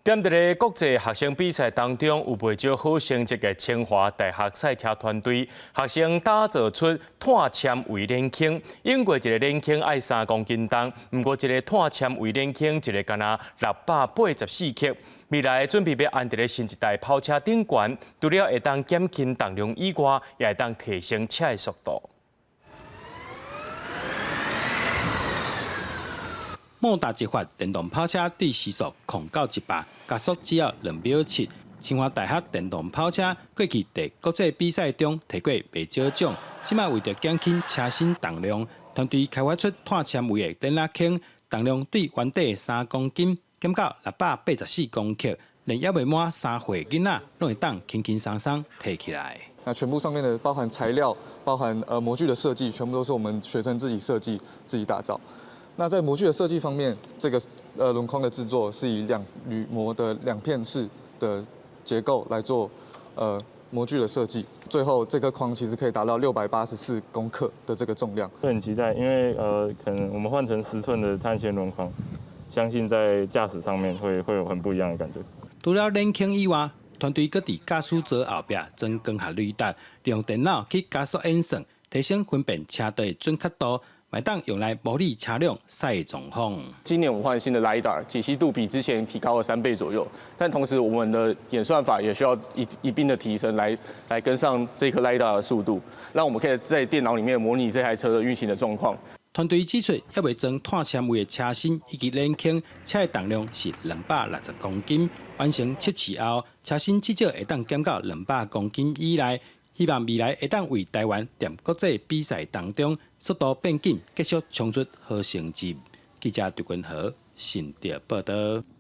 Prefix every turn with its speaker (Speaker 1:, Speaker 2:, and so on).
Speaker 1: 踮佇咧國際學生比賽當中，有袂少好成績的清華大學賽車團隊，學生打造出碳纖維輪圈，用過一個輪圈愛3公斤重，毋過這个碳纖維輪圈一个干焦684克。未來準備欲安佇咧新一代跑車頂懸，除了會當減輕重量以外，也會當提升車的速度。
Speaker 2: 莫達一發電動跑車對時速0到100加速只要2秒7。清華大學電動跑車過去佇國際比賽中提過袂少獎，這擺為著減輕車身重量，團隊開發出碳纖維的輪仔圈，重量對原底3公斤減到684公克，連猶未滿3歲囡仔攏會當輕輕鬆鬆提起來。
Speaker 3: 那全部上面的包含材料、包含模具的設計，全部都是我們學生自己設計、自己打造。那在模具的設計方面，這個輪框的製作是以兩鋁膜的兩片式的結構來做模具的設計。最後這個框其實可以達到684公克的這個重量。
Speaker 4: 會很期待，因為可能我們換成10寸的碳纖輪框，相信在駕駛上面會有很不一樣的感覺。
Speaker 2: 除了輪圈以外，團隊閣佇駕駛座後壁裝光學雷達，利用電腦去加速演算，提升分辨車道的準確度。會當用來模擬車輛駛狀況。
Speaker 5: 今年我們換新的 LiDAR，解析度比之前提高了3倍左右，但同時我們的演算法也需要一併的提升來跟上這顆 LiDAR 的速度，讓我們可以在電腦裡面模擬這台車的運行的狀況。
Speaker 2: 團隊指出，猶未裝碳纖維的車身以及輪圈，車的重量是260公斤。完成測試後，車身至少會當減到200公斤以內。希望未來會當為台灣佇國際比賽當中速度變緊，繼續衝出好成績。記者劉君和新竹報導。